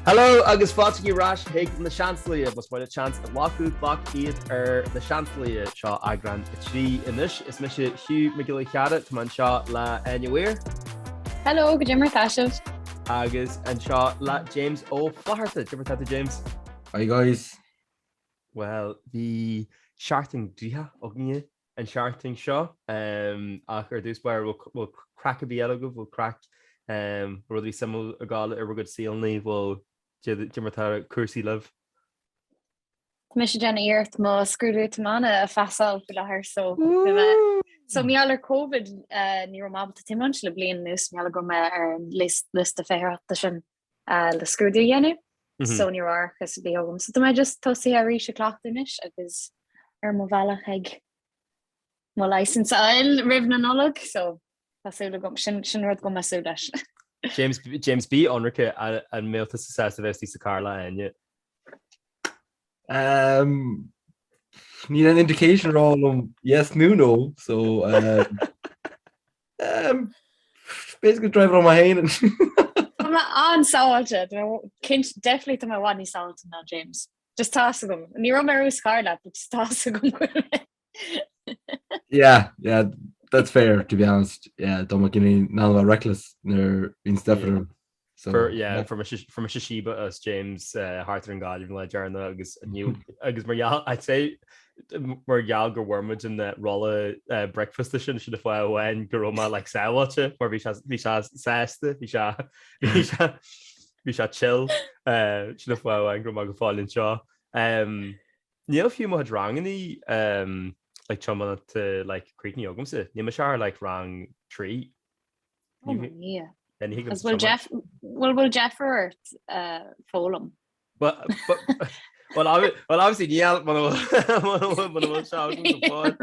Hello agus fáilte ar ais chuig na Seansálaithe. Más maith leat seans a ghlacadh, glac iad ar na Seansálaithe. Seo eagrán 3 anois. Is mise Hugh Mac Giolla Chearra, tá mé anseo le Áine Weir. Hello, goidé mar tá sibh. Agus anseo le James Ó Flatharta. Goidé mar tá tú James? Hi guys. Bhuel, bhí seachtain gnoitheach againne an seachtain seo ach ar dtús báire bhfuil craic ar bith eile agaibh, bhfuil craic, rudaí suimiúil ag gabháil ar bhur gcuid saolanna, bhfuil, goidé mar tá cúrsaí libh? Tá mise ag déanamh iarracht mo scrúdú tiomána a phasáil faoi láthair so so mar gheall ar Covid ní raibh mé ábalta tiomáint le bliain anuas mar gheall go raibh mé ar an liosta feitheoireachta sin. le scrúdú a dhéanamh so ní raibh árachas ar bith agam. So tá mé just tosaithe arís ag cleachtadh anois agus ar mo bhealach ag mo license a fháil roimh na Nollag so tá súil agam sin sin rud go mbeidh mé ag súil leis. James James bí ionraic an mbeadh tusa sásta bheith istigh sa carr le Áine? Um, níl an indication rá liom yes nó no, so um, um, basically drive on my féin. Tá mé an-sábháilte, cinnte definitely tá mé i bhfad níos sábháilte ná James. Just tá's agam. Ní raibh mé ariamh sa charr leat, but just tá's agam go bhfuil mé. Yeah, yeah, that's fair to be honest. Yeah, dá mbeadh in ann a bheith reckless nuair bhíonn Stephen orm. So, Fuair yeah, fuair mise fuair mise síob as James uh, thart ar an Gaillimh an lá deireanach agus ní agus mar gheall I'd say mar gheall gur bhfuair muid an uh, rolla uh, breakfast sin sin an fáth amháin go raibh mé like sábháilte mar bhí sé bhí sé sásta bhí sé bhí sé bhí sé chill uh, sin an fáth amháin go raibh mé go fóill anseo. Um, Níl fiú mo chuid rangannaí um, like tiomána like críochnaithe agamsa. Níl mise ach ar like rang 3. Oh my Dhia. Agus bhfuil Jeff bhfuil bhfuil deifir ort uh, foghlaim? Well, well, well, obviously níl muna bhfuil sé agam go fóill.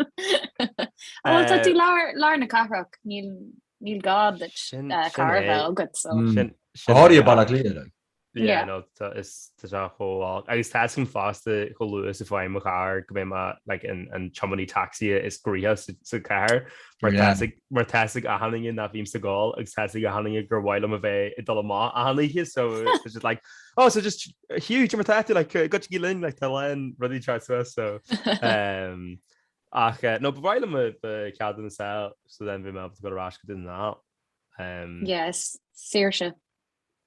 Bhuel tá tú lár lár na cathrach níl níl gá duit uh, carr a bheith agat so. Sin Go háirithe Baile Átha Cliath, like. Yeah, no, tá is tá sé chomh olc. Agus tá fhios agam fosta chomh luath is a fhaighim mo charr go mbeidh mé like an an tiománaí tacsaí is gnoithí sa sa chathair mar tá fhios ag mar tá fhios ag achan duine nach bhím sa gol agus tá fhios ag achan duine gur mhaith liom a bheith ag dul amach achan oíche so it's just like oh so just Hugh mar tá tú like goitse linn like tá lán rudaí teacht suas so um, ach eh, no ba mhaith liom mo cheadúnas a fháil so then bhí mé ábalta dul ar ais go Dún na nGall. Um, Yes, saoirse.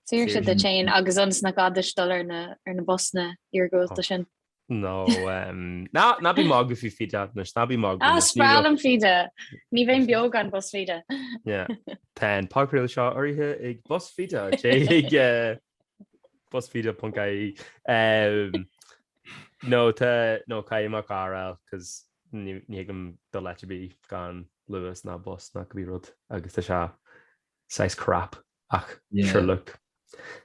Saoirse duit féin agus ionas nach gá duit dul ar na ar na busanna iargúlta sin. No, ná ná bí ag magadh faoi Fida anois, ná bí ag magadh. Ah, is breá liom Fida. Ní bheinn beo gan Bus Fida. Yeah. Tá an podchraoladh seo urraithe ag Bus Fida, téigh chuig busfida.ie. No, tá, no, caithfidh mé carr a fháil, 'cause ní ní thig liom dul áit ar bith gan Luas ná bus ná cibé rud agus tá sé saghas crap. Ach sure look.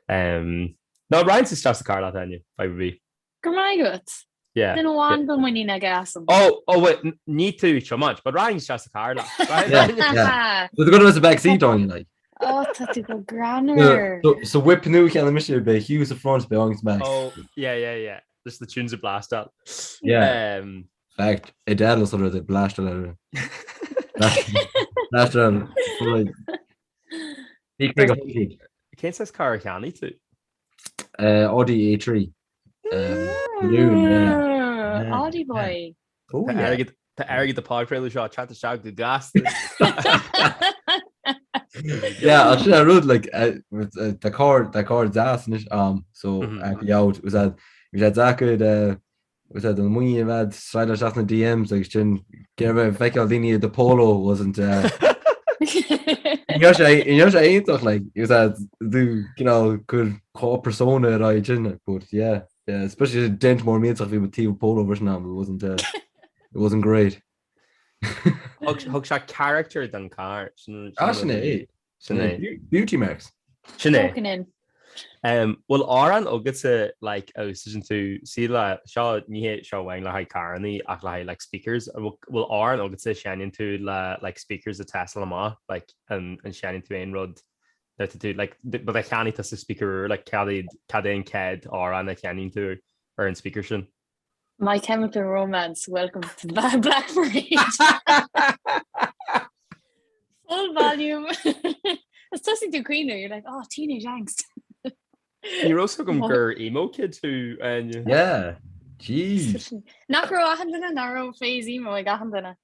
No, raghainn isteach sa carr leat, Áine, fadhb ar bith. Go raibh maith agat. Yeah. Duine amháin go bhfuil muinín aige asam. Oh, oh wait, ní tú ag tiomáint, but raghainn isteach sa carr leat. Yeah, yeah. So they're gonna have the back seat on you like. Oh, tá tú go greannmhar. So, so whip nua cheannaigh mise beidh Hugh sa front beidh Áine sa back. Oh, yeah, yeah, yeah. Just the tunes ag blastáil. Yeah. Um, Fact, Adele sort of blast ar. Blast ar. Cén saghas carr a cheannaigh tú? Audi A3. Audi boy. Tá airgead an phodchraoladh seo ag teacht isteach go gasta. Yeah, sin an rud like tá carr tá carr deas anois a'm so happy out was that bhí sé deacair Was that an muinín a bheith slide isteach na DMs agus sin cé bheith feiceáil daoine i do Polo wasn't uh, Ní raibh sé ní raibh sé iontach like was that do cineál cur chá persona ar aghaidh sin but yeah yeah especially dent mór millteach bhí mo taobh Polo version am it wasn't uh, it wasn't great. Thug thug sé character don carr. Sin Ah sin é Sin é. Beauty marks. Sin é. Token in. Bhfuil amhrán agatsa like a úsáideann tú sí le seo ní hé seo amháin le haghaidh carrannaí ach le haghaidh like speakers bhfuil amhrán agatsa a seinneann tú le like speakers a tástáil amach like an an seinneann tú aon rud nuair atá tú like but a cheannaigh tusa speaker úr like cad iad cad é an chéad amhrán a sheinneann tú ar an speaker sin? My Chemical Romance, welcome to the Black Parade. Full volume. Is tosaíonn tú ag caoineadh, you're like, oh, teenage angst. Ní raibh 's agam gur emo kid tú, Áine. Yeah. Jeez. Nach raibh achan duine nach raibh phase emo ag achan duine.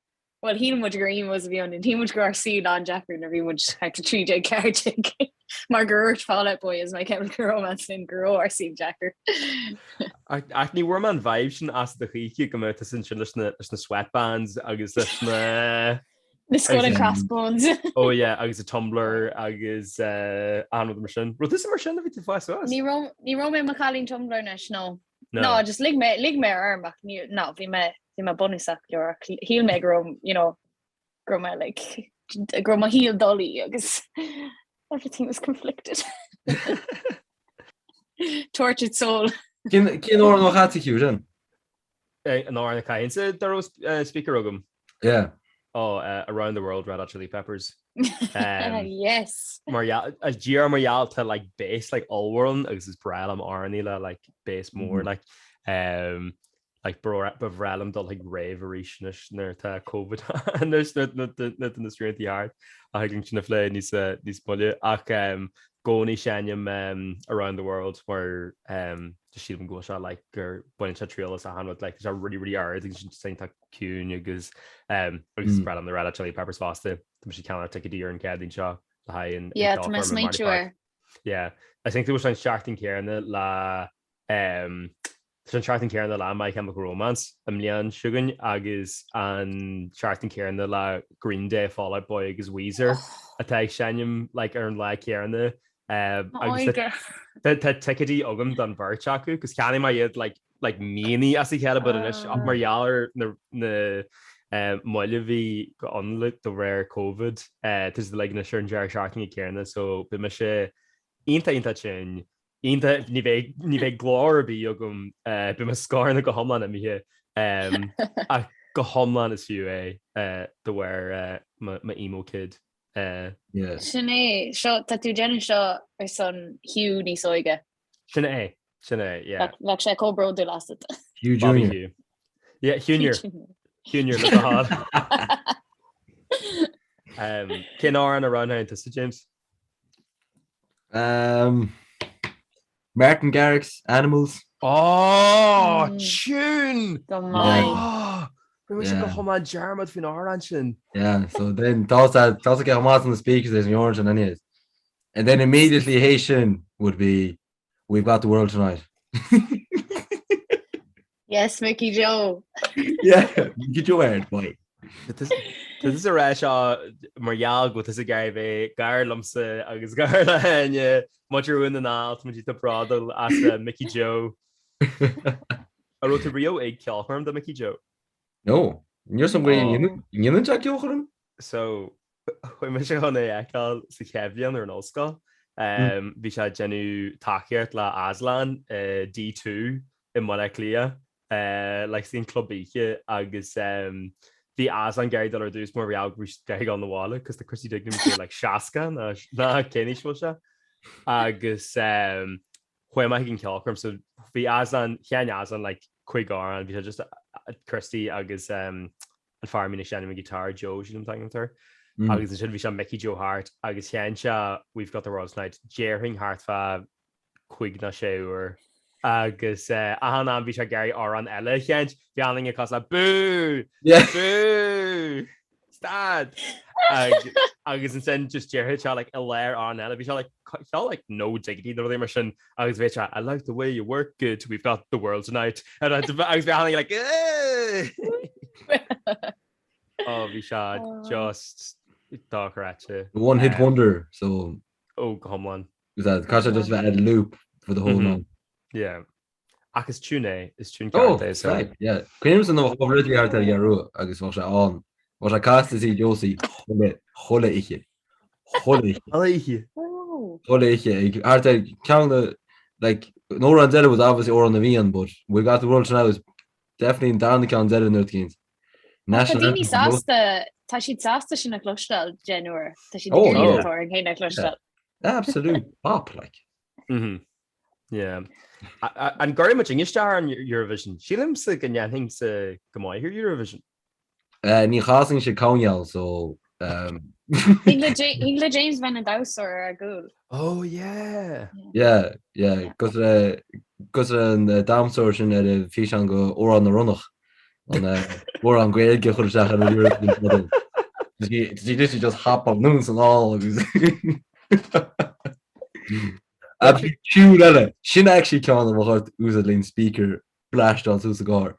Bhuel, shíl muid gur emos a bhí ionainn, shíl muid go raibh ár saol an-deacair nuair a bhí muid thart ar 13, 14 mar gur dhúirt Fall Out Boy is My Chemical Romance linn go raibh ár saol deacair. Ach ní bhfuair mé an vibe sin asat a choíche go mbeadh tusa ansin leis na leis na sweatbands agus leis na Na skull and crossbones. Oh yeah, agus a Tumblr agus achan rud mar sin. Raibh tusa mar sin a bhí tú fás suas? Ní raibh ní raibh mé i mo chailín Tumblr anois, no. No, just lig mé lig mé orm ach ní no, bhí mé bhí mé bunúsach go leor ach shíl mé go raibh you know go raibh mé like go raibh mo shaol doiligh agus everything was conflicted. Tortured soul. Cén cén amhrán a chaithfeá Hugh sin? An amhrán a chaithfinnse dá raibh speaker agam. Yeah. Oh, uh, Around the World, Red Hot Chili Peppers. Um, yes. Mar díreach mar gheall tá like bass like ollmhór ann agus is breá liom amhráin le like bass mór mm. like um, like ba bhreá liom dul chuig rave arís anois nuair atá COVID anois nuair na srianta thart a thugann sin a phlé níos eh, níos moille ach um, i gcónaí seinnim um, Around the World mar um, just sílim go bhfuil sé like gur baineann sé triail as achan rud like tá sé really really ard agus sin tá ciúin agus um, agus is breá liom na Red Hot Chili Peppers fosta. Tá mise ag ceannach ticéidí ar an Chéadaoin seo le haghaidh an Yeah, tá mé smaointiú air. Yeah, I think there was an seachtain céanna le um, Tá an seachtain céanna le My Chemical Romance an mbliain seo chugainn agus an seachtain céanna le Green Day, Fall Out Boy agus Weezer atá ag seinm like, ar an lá céanna. Um, agus tá ticéidí agam don bheirt acu, cos cheannaigh mé iad like, like míonna as a chéile but anois ah. mar gheall ar na, na uh, moille a bhí ann de réir COVID uh, tá siad like anois ar an deireadh seachtaine céanna so beidh mise iontach iontach tinn Iontach, ní bheidh, ní bheidh glór ar bith agam, beidh mo scornach go hiomlán imithe, ach go hiomlán is fiú é de bharr mo emo kid. Sin é, seo, tá tú ag déanamh seo ar son Hugh níos óige. Sin é, sin é, yeah. Bheadh sé chomh bródúil asat. Hugh Junior. Hugh. Yeah, Junior. Junior le do thoil. Cén amhrán a roghnódh tusa, James? Um, Martin Garrix, Animals. Oh, mm. tune! Go maith. Oh, Rinne sé go hiomlán dearmad faoin amhrán sin. Yeah, so then tá tá sé amach on the speakers there's an orange and anyways. And then immediately théis sin would be We've got the world tonight. Yes, Mickey Joe. Yeah, Mickey Joe Aird, boy. Tá tusa ag rá seo mar gheall go bhfuil tusa ag iarraidh bheith gar liomsa agus gar le hÁine muid ar Dhún na nGall tá muid iontach bródúil as Mickey Joe. An raibh tú riamh ag ceolchoirm do Mickey Joe? No, níl 's agam go ndéanann sé ceolchoirm? So, Chuaigh mise chun é a fheiceáil sa chéad bhliain ar an ollscoil. Bhí sé ag déanamh tacaíocht le Aslan i D2 i mBaile Átha Cliath, like sin club oíche agus bhí Aslan ag iarraidh dul ar dtús mar gheall go raibh siad ag dul 'na bhaile cos tá Christy Dignam sé like 60 ná cén aois a bhfuil sé agus chuaigh mé chuig an ceolchoirm so bhí Aslan, sheinn Aslan like cuig amhrán, bhí sé just Christy agus an fear a bhíonn ag seinm an guitar, Joe, sílim an t-ainm atá air. Agus ansin bhí sé Mickey Joe Harte agus sheinn sé We've Got the World Tonight, déarfainn thart fá cúig nó sé uair. Agus achan am bhí sé ag iarraidh amhrán eile a sheinnt, bhí achan duine cosúil le Boo! Boo! Stad! Agus ansin just déarfadh sé like i lár amhrán eile, bhí sé like ceol like No Diggity nó rudaí mar sin agus bhí sé I like the way you work it, we've got the world tonight. Agus bhí achan duine like Aah! Oh bhí sé just dochreidte. One hit wonder so. Oh go hiomlán. Is that caithfidh sé just bheith ar loop for the whole night. Yeah. Ach is tune é, is tune ceart é so. Oh, yeah. Cuimhním nuair a bhí mé thart ar an Cheathrú Rua agus bheadh sé ann. Bheadh sé casta i dtigh Josie chuile chuile oíche. Chuile oíche. Chuile oíche. Chuile oíche. Ag thart ar ceann de like an amhrán deireadh was obviously Amhrán na bhFiann but We've Got the World Tonight was definitely an darna ceann deireadh nuair a Tá daoine sásta, tá siad sásta sin a chloisteáil deich n-uair. Tá siad ag iarraidh an t-amhrán céanna a chloisteáil. Absolute bop like. Mhm. Yeah. An gcuirfidh muid isteach ar an Eurovision? Sílimse go ndéanfainnse go maith ar Eurovision. Ní chasfainn sé coinneal so. Thig le James bheith ina dhamhsóir ar ár gcúl. Oh yeah! Yeah, yeah, cosúil an damhsóir sin ar an físeán go Amhrán na Ronnach, an amhrán Gaeilge a chur isteach ar an Eurovision fadó. Tá sí literally just hop anonn is anall agus A bhí tune eile, sin actually ceann a bheadh ort úsáid linn speaker blastáil suas sa gcarr.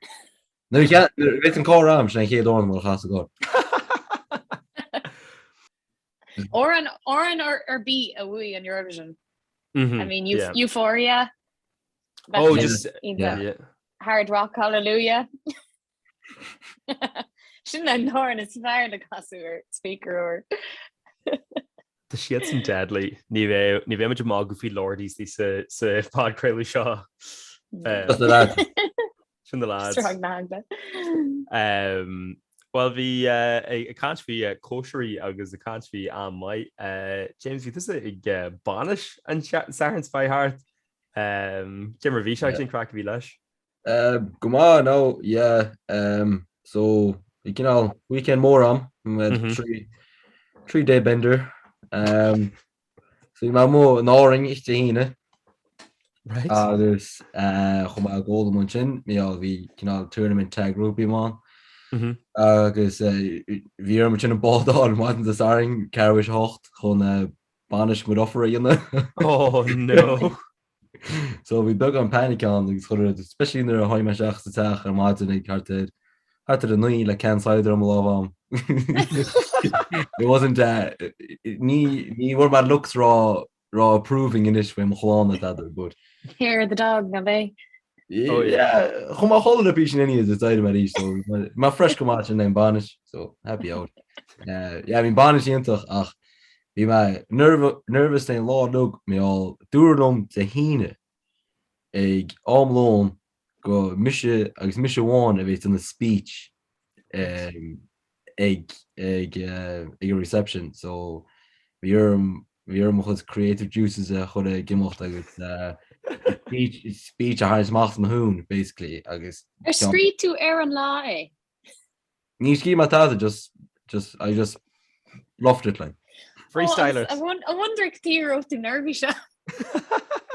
Nuair a bheas an carr a'm, sin an chéad amhrán a chas sa gcarr. Amhrán amhrán ar bith a bhuaigh an Eurovision. I mean, Euphoria. Oh, just yeah. Hard Rock Hallelujah. Sin an t-amhrán is fearr le casadh ar speaker uair. Tá siadsan deadly. Ní bheidh ní bheidh muid ag magadh faoi Lordi sa sa podchraoladh seo. Just the lads. Sin the lads. Strong na Um, Well bhí ag caint faoi cóisirí agus ag caint faoi am maith. James bhí tusa ag bainis an Satharn seo thart. Cé mar bhí sé cén craic a bhí leis? Go maith no yeah so bhí cineál weekend mór a'm 3 day bender. So bhí mé amuigh in Árainn oíche Dé hAoine agus chuaigh mé ag ól amuigh ansin, mar gheall bhí cineál tournament tag rugby ann agus bhí orm ansin an bád a fháil maidin Dé Sathairn ceathrú théis a hocht chun bainis mo dheirfiúr a dhéanamh. Oh no! So bhí beagán panic ann agus chuile rud, especially nuair a tháinig mé isteach sa teach ar maidin ag thart ar thart ar a naoi le can cider i mo lámh a'm. It wasn't uh, ní ní bhfuair mé looks rá rá approving anois faoi mo chlann a tada, but Hair of the dog, ná b'é? Oh, yeah. Chuaigh mé a chodladh le píosa inniu is d'éirigh mé arís, so mé fresh go maith sin an bainis, so happy out. Uh, yeah, bhí an bainis iontach ach Bhí mé nervous an lá uilig mar gheall dúradh liom Dé hAoine ag am lóin go mise agus mise amháin a bheas ag déanamh speech ag ag ag an reception so bhí orm bhí orm mo chuid creative juices a chur ag imeacht agus speech speech a tharraingt amach as mo thún basically agus Ar scríobh tú ar an lá é? Ní scríobh mé tada, just, just, I just bluffed it like. Freestyler. Oh, I wonder cad chuige a raibh tú neirbhíseach.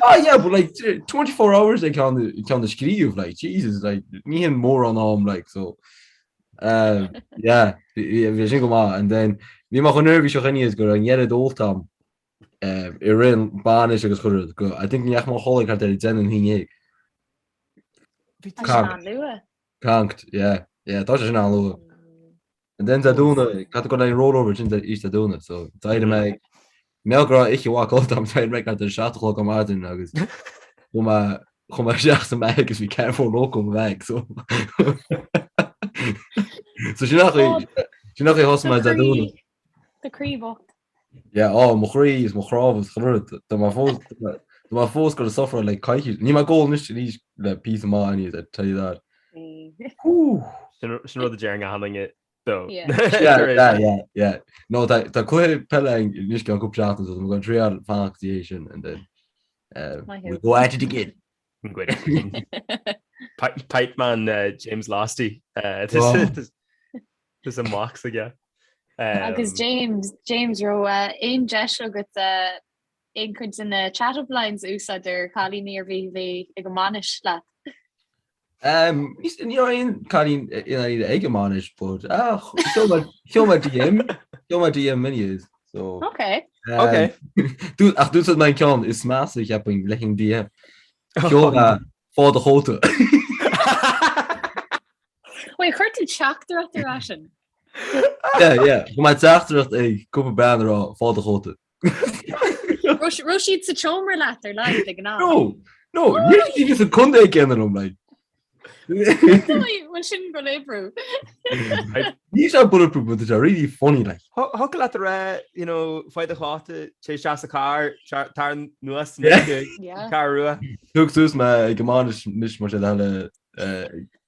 Ah yeah, but like 24 hours ag ceann ceann a scríobh like Jesus like ní hin mórán am like so um, yeah bhí sin go maith and then bhí mé chomh neirbhíseach anyways go raibh an oiread ólta a'm um, i rith an bainis agus chuile rud go I think ní dheachaigh mé a chodladh thart ar a deich nó 11. Bhí tú an-luath. Conked, yeah, yeah, tá sé sin an-luath. And then Dé Domhnaigh, caithfidh go raibh rollover sin oíche Dé Domhnaigh, so d'éirigh mé ag, mar gheall go raibh oíche mhaith codlata a'm, d'éirigh mé ag thart ar a 7 a chlog ar maidin agus chuaigh mé, chuaigh mé isteach sa mbag agus bhí can Four Loko i mo bhag, so so sin an chaoi, sin an chaoi a thosaigh mé Dé Domhnaigh. Do chroí bocht. Yeah, oh, mo chroí is mo chnámha is chuile rud. Tá mé fós, tá mé fós ag suffer le coicís. Níl mé ag ól anois arís le píosa maith anyways, I tell you that. Whew. Sin sin rud a deir gach duine though. Yeah. Yeah, yeah, yeah, yeah. No, tá tá cluiche peile anois i gceann cúpla seachtain, so tá mé ag triail fanacht go dtí é sin and then uh, Maith we'll thú. go at it again. Pipe man uh, James Losty. Uh, Oh. There's a mox aige. Agus James, James raibh aon deis agat aon chuid de na chat-up lines a úsáid ar chailíní ar bith a bhí ag an mbainis leat? Ní raibh aon cailín i ndáiríre ag an mbainis but ah, sheol mé sheol mé DM, sheol mé DM anyways, so. Ok. Ok. Ach d'úsáid mé an ceann is measa cheapfainn le haghaidh DM. Sheol mé faigh do chóta. Wait, chuir tú teachtaireacht ar ais sin? Yeah, yeah. Chuir mé teachtaireacht ag cúpla bean a rá faigh do chóta. Raibh siad sa tseomra leat ar live ag an am? No, no, ní raibh siad sa contae céanna liom, like. Bhuel sin bulletproof. Níl sé bulletproof, but it's really funny, like. Thiocfadh leat a rá, you know, faigh do chóta, téigh isteach sa charr, tar anuas, carr rua. Tóg suas mé ag an mbainis anois mar sé le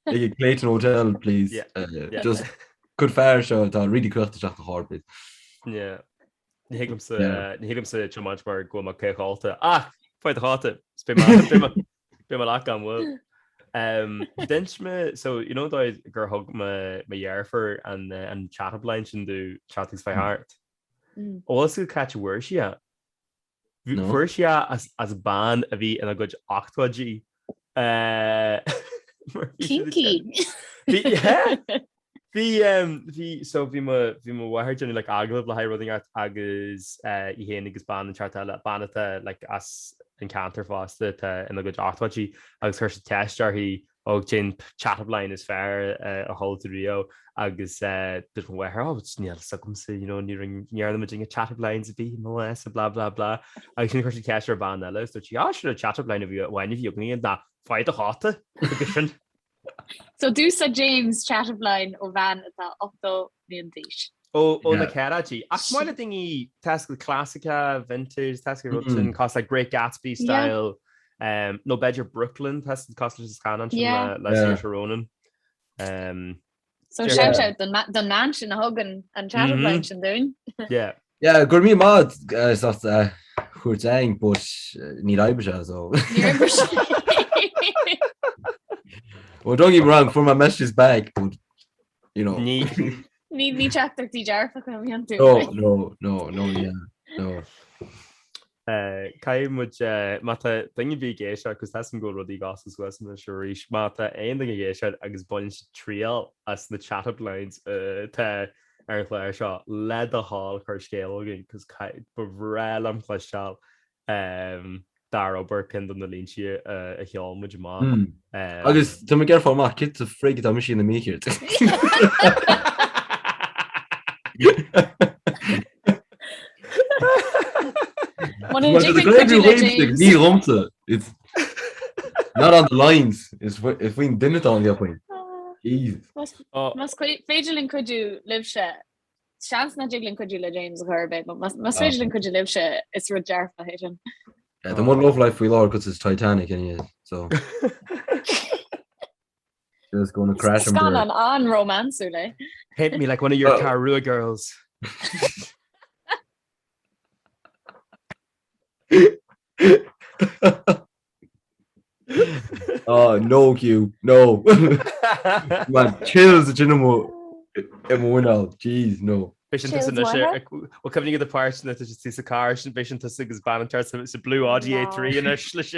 ag an Clayton Hotel, please. Yeah, yeah. Just cuir fear seo atá really crochta isteach sa charr, please. Yeah. Ní thig liomsa Yeah. ní thig liomsa tiomáint mar go bhfuil mé caochólta. Ach, faigh do chóta. Is beidh mé beidh mé beidh mé leat gan mhoill. D'inis mé, so you know an dóigh gur thug mo dheirfiúr an an chat-up line sin domh seachtain seo chuaigh thart. An bhfuil a fhios agat c'áit a bhfuair sí é? Fuair sí é as bean a bhí ina gcuid ochtóidí. Kinky! Bhí, bhí, so bhí mo, bhí mo mháthair ag déanamh like agallamh le haghaidh rud inteacht agus í féin agus bean inteacht eile, bean atá like as an ceantar fosta atá ina gcuid ochtóidí agus chuir siad ceist uirthi ó cén chat-up line is fearr a chuala tú riamh agus dúirt mo mháthair oh níl a fhios agamsa you know ní ní dhearna muid aon chat-up lines ar bith i mo lá-sa blah blah blah agus ansin chuir siad ceist ar bhean eile agus dúirt sí ah sure chat-up line a bhí amháin a bhí againn ná faigh do chóta agus sin So d'úsáid James chat-up line ó bhean atá 80 bliain d'aois. Ó ó na ceathrachaidí. Ach is maith le daoine tá a fhios agat clasaiceach, vintage, tá a fhios agat rud sin cosúil le Great Gatsby style, nó b'fhéidir Brooklyn, tá a fhios agat cosúil leis an scannán sin le Saoirse Ronan. So shout out don bhean sin a thug an chat-up line sin dúinn. Yeah. Yeah, go raibh míle maith as ucht a thabhairt dúinn, but níor oibrigh sé, so. Níor oibrigh sé. Well, don't get me wrong, fuair mé messages back, but, you know. Ní. Ní ní teachtaireachtaí dearfacha a bhí iontu. No, no, no, no, yeah, no. Caithfidh muid, má tá duine ar bith ag éisteacht, agus tá a fhios agam go bhfuil rudaí ag oscailt suas anois arís, má tá aon duine ag éisteacht agus baineann siad triail as na chat-up lines atá ar an chlár seo, le do thoil cuir scéal chugainn, cos ba bhreá liom cloisteáil dár obair ceann de na línte a sheol muid amach. Agus tá mé ag iarraidh fáil amach cad sa frig atá mise ina mícheart. Ní dhomsa. It's not on the lines. Is faoin duine atá an cheapfainn. Jesus. Más féidir linn cuidiú libhse Seans nach dtig linn cuidiú le James a chor ar bith, but más féidir linn cuidiú libhse, is rud dearfach é sin. Yeah, tá mo love life faoi láthair cosúil le Titanic anyway, so. Just going to crash and burn. Scannán an-rómánsúil é. Paint me like one of your Carrua girls. Oh, no, Hugh, no. Man, chills i mo i mo mhuineál. Jeez, no. Beidh sin tusa anois ar bhfuil cuimhne agat an pháirt na tá sa car sin beidh sin tusa agus bean an tear sa Blue Audi A3 anois leis.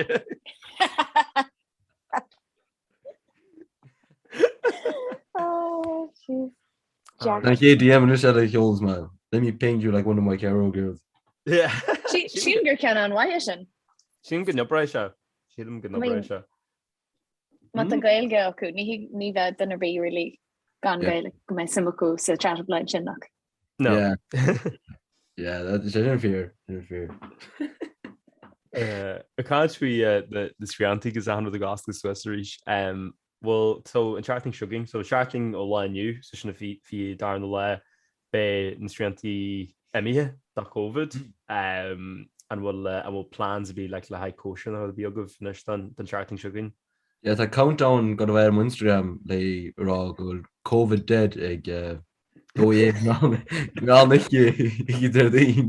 Oh, jeez. Jack. An chéad DM anois eile a sheolas mé. Let me paint you like one of my Carrow girls. Yeah. Sílim gur ceann an-mhaith é sin. Sílim go n-oibreoidh sé. Sílim go n-oibreoidh sé. Má tá Gaeilge acu, ní ní bheadh duine ar bith really gan Gaeilge go mbeidh suim acu sa chat-up line sin ach. No. Yeah. Yeah, that is sin fíor, sin fíor. Ag caint faoi na srianta agus achan rud ag oscailt suas arís. Bhuel, so an tseachtain seo chugainn, so seachtain ó lá inniu, so sin an 22ú lá, beidh na sriantaí imithe do Covid. An bhfuil an bhfuil plans ar bith like le haghaidh cóisir nó rud ar bith agaibh anois don don tseachtain seo chugainn? Yeah, tá countdown ag gabháil a bheith ar mo Instagram le rá go bhfuil Covid dead ag meán oíche Déardaoin.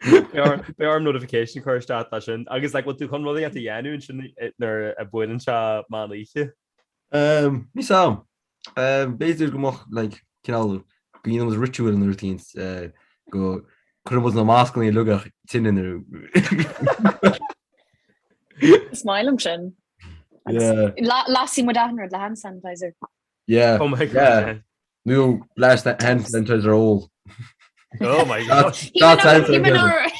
Beidh orm notification a chur isteach dá sin. Agus like bhfuil tú chun rudaí a dhéanamh ansin nuair a buaileann sé meán oíche? Níl a fhios a'm. B'fhéidir go mbeadh like cineál go ndéanfaidh muid ritual nó rud éicint go cuirfidh muid na mascanna uilig ar tine nó Is maith liom sin. Yeah. Lasfaidh muid achan rud le hand sanitizer. Yeah. Oh my God. Yeah. Nó blast hand sanitizer ól. Oh my God. That's hand sanitizer.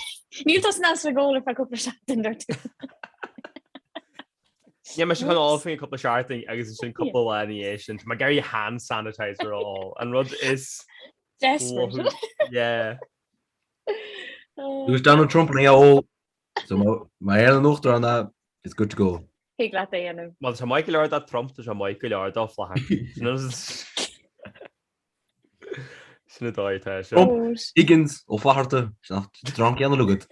Níl tusa in ann ag ól ar feadh cúpla seachtain dúirt tú. Níl mise chun ól faoi cúpla seachtain agus ansin cúpla lá ina dhiaidh sin tá mé ag iarraidh hand sanitizer a fháil. An rud is Desperate. Yeah. Agus Donald Trump in ann ól. So má éiríonn an uachtarán é, it's good to go. Thig leat é a dhéanamh. Má tá sé maith go leor do Trump tá sé maith go leor do Flatharta. Sin an dóigh atá sé. Trump, Higgins, Ó Flatharta, sin an dream céanna agat.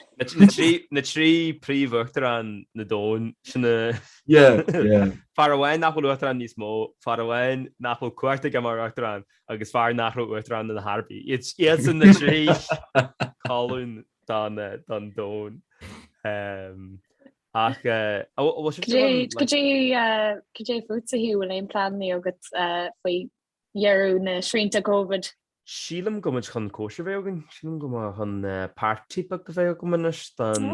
Na trí príomh-uachtarán na domhain sin na Yeah, yeah. Fear amháin nach bhfuil uachtarán níos mó, fear amháin nach bhfuil cumhacht aige mar uachtarán agus fear nach raibh uachtarán ina dhath ar bith. Iadsan na trí colún don domhan. Ach bhfuil sibh Cad é cad é fútsa Hugh, bhfuil aon pleananna agat faoi dheireadh na srianta Covid? Sílim go muid chun cóisir a bheith againn, sílim go mbeidh chun party beag a bheith agam anois don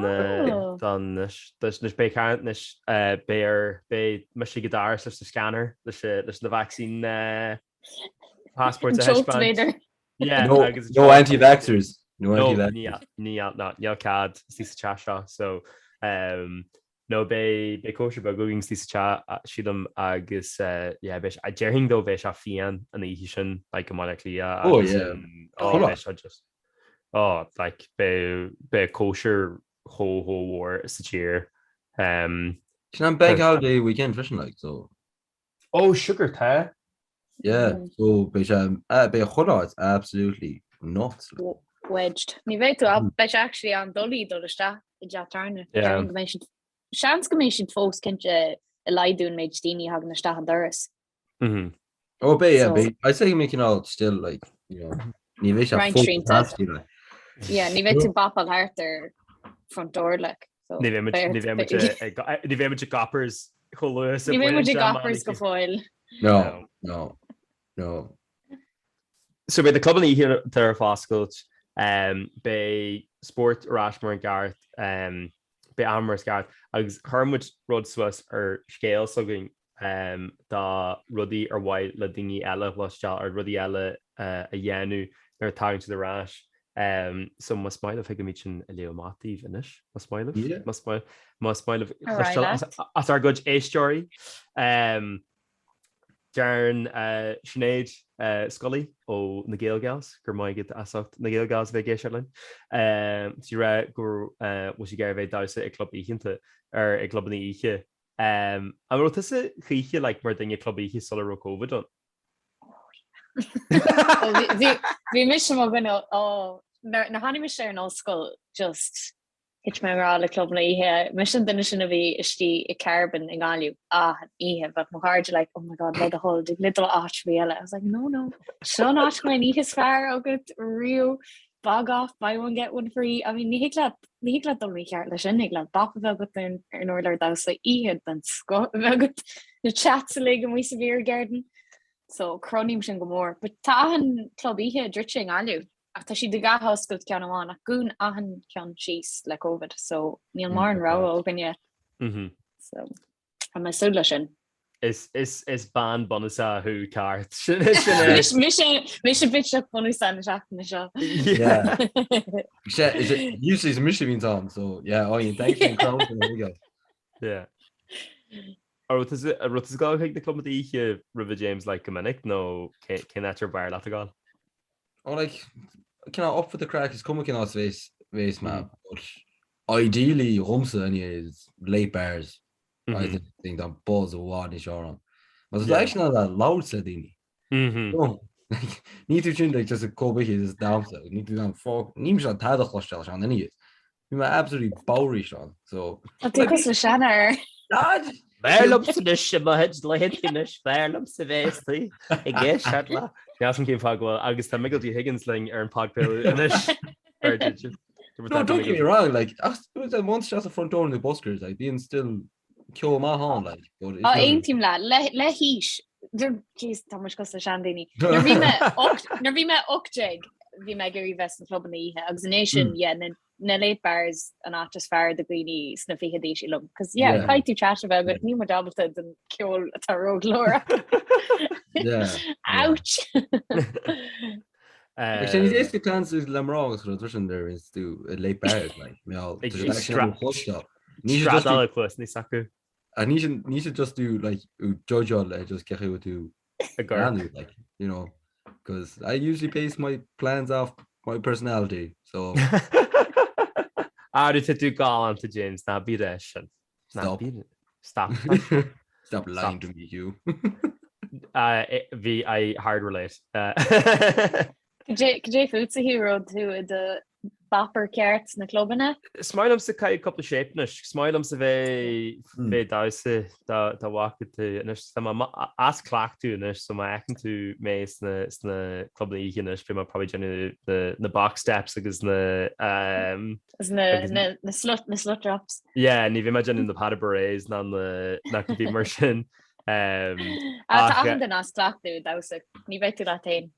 don anois beidh ceann anois beidh ar beidh mise ag an doras leis an scanner leis leis na vaccine passports a thaispeáint. Yeah, no, agus no anti-vaxxers. No anti-vaxxers. Níl no, níl cead istigh sa teach seo so um, no beidh beidh cóisir beag againn istigh sa teach sílim agus uh, yeah, beidh sé- déarfainn though beidh sé fiáin an oíche sin like i mBaile Átha Cliath Oh, agus yeah. um, oh, beidh sé just oh, like beidh beidh cóisir chomh chomh mhór sa tír. Um, Sin an bank holiday weekend freisin like so. Oh sugar tá. Yeah, so beidh sé beidh chuile áit absolutely nuts. Wedged. Ní bheidh tú beidh sé actually an-doiligh dul isteach i dteach tábhairne. Yeah. Go mbeidh siad seans go mbeidh siad fós cinnte ag laghdú an méid daoine a thagann isteach an doras. Mm-hmm. Oh beidh yeah, beidh I'd say go mbeidh cineál still like you know ní bheidh sé full capacity like. Yeah, ní bheidh tú bapáil thart ar front door like. So Ní bheidh muid ní bheidh muid ní bheidh muid i Coppers chomh luath Ní bheidh muid i gCoppers go fóill. No, no, no. So beidh na clubanna oíche ar foscailt, beidh spórt ar ais mar an gceart, beidh am mar is ceart agus chuir muid rud suas ar scéal s'againn do rudaí ar mhaith le daoine eile a chloisteáil ar rudaí eile a dhéanamh nuair a tagann siad ar ais. So más maith libh thig liom iad sin a léamh amach daoibh anois, más maith libh, más maith, más maith libh cloisteáil as ár gcuid éisteoirí. Deireann Sinéad Scully ó na Gael Gals, go raibh maith agat as ucht na Gael Gals a bheith ag éisteacht linn. Sí ag rá go bhfuil sí ag iarraidh a bheith ag damhsa ag club oícheanta, ar ag clubanna oíche. An raibh tusa choíche like mar duine club oíche sula raibh Covid ann? Bhí mise mo dhuine ó nuair a tháinig mise ar an ollscoil just thit mé i ngrá le clubanna oíche. Mise an duine sin a bhí istigh i Carbon i nGaillimh achan oíche. Bheadh mo chairde like oh my god le do thoil dtig linn dul áit ar bith eile. I was like no no seo an áit go mbeidh an oíche is fearr agat riamh. Bog off, buy one get one free. I mean ní thig leat ní thig leat dul mícheart leis sin, thig leat bap a bheith agat ar an urlár damhsa, oíche den scoth a bheith agat, na chats uilig amuigh sa beer garden. So cronaím sin go mór. But tá achan club oíche druidte i nGaillimh ach tá siad ag athoscailt ceann amháin ach dhún achan ceann síos le Covid so níl mórán rogha againne. So tá mé ag súil leis sin. Is is is bean bunúsach thú ceart. Sin sin é. Mise mise mise bitseach bunúsach na seachtaine seo. Yeah. Se is it usually is mise a bhíonns ann so yeah oh you thank you crowd there we go. Yeah. An raibh tusa an raibh tusa ag gabháil chuig na clubanna oíche roimhe James like go minic nó cé cén áit ar bhfearr leat a ghabháil? Oh like cineál up for the craic is cuma cén áit a bheas bheas mé but ideally dhomsa anyway is late bars. I think tá buzz i bhfad níos fearr ann. Mar tá actually in ann labhairt le daoine. Ní tú sin like just ag cóibithe is damsa, ní tú an fá ní mise an tada chloisteáil Seán anyways. Bhí mé absolutely bodhraithe Seán, so. Tá tú cosúil le seanfhear. B'fhearr liomsa anois i mo chuid laethanta anois, b'fhearr liomsa bheith istigh ag éisteacht le. Níl a fhios agam cén fáth go bhfuil agus tá Miguel D. Higgins linn ar an podchraoladh anois. No, don't get me wrong, like, ach once just a front door in the buskers, like, bíonn still ceol maith ann, like, but it's Á aontaím leat, le le haois, jeez, tá muid cosúil le seandaoine. Nuair bhí mé nuair bhí mé 18, bhí mé ag iarraidh bheith sna clubanna oíche, agus anois sin, yeah, na na late bars an áit is fearr do dhaoine sna fichidí sílim. Cos yeah, Yeah. caithfidh tú chat a bheith agat, níl muid ábalta den ceol atá róghlórach. Yeah, yeah. Ouch! Like, sin is éasca plans le mná agus rud sin there is tú i late bars, like, meall, Ag Ní sé just Stradal cluas níos acu. A ní sé ní sé just tú like judgeáil le just cé chaoi tú I gcur. leanú, like, you know, because I usually base my plans off my personality, so Á, tá tú galánta James, ná bí leis sin. Ná Stop. bí Stop. Stop lying to me, Hugh. Uh, bhí I hard relate. Uh, Cad é fútsa Hugh raibh tú i do bopper ceart sna clubanna. Is maith liomsa caitheamh cúpla shape anois. Is maith liomsa bheith bheith damhsa dá dá bhfaca tú anois. Tá mé as cleachtadh anois so má fheiceann tú mé sna sna clubanna oíche anois beidh mé probably déanamh na na box steps agus na um, Agus na agus na na slut na slut drops. Yeah, ní bheidh mé déanamh na pas de bourrées ná na ná cibé mar sin. Um, Ah, tá ach achan duine as cleachtadh damhsa. Ní bheidh tú leat féin.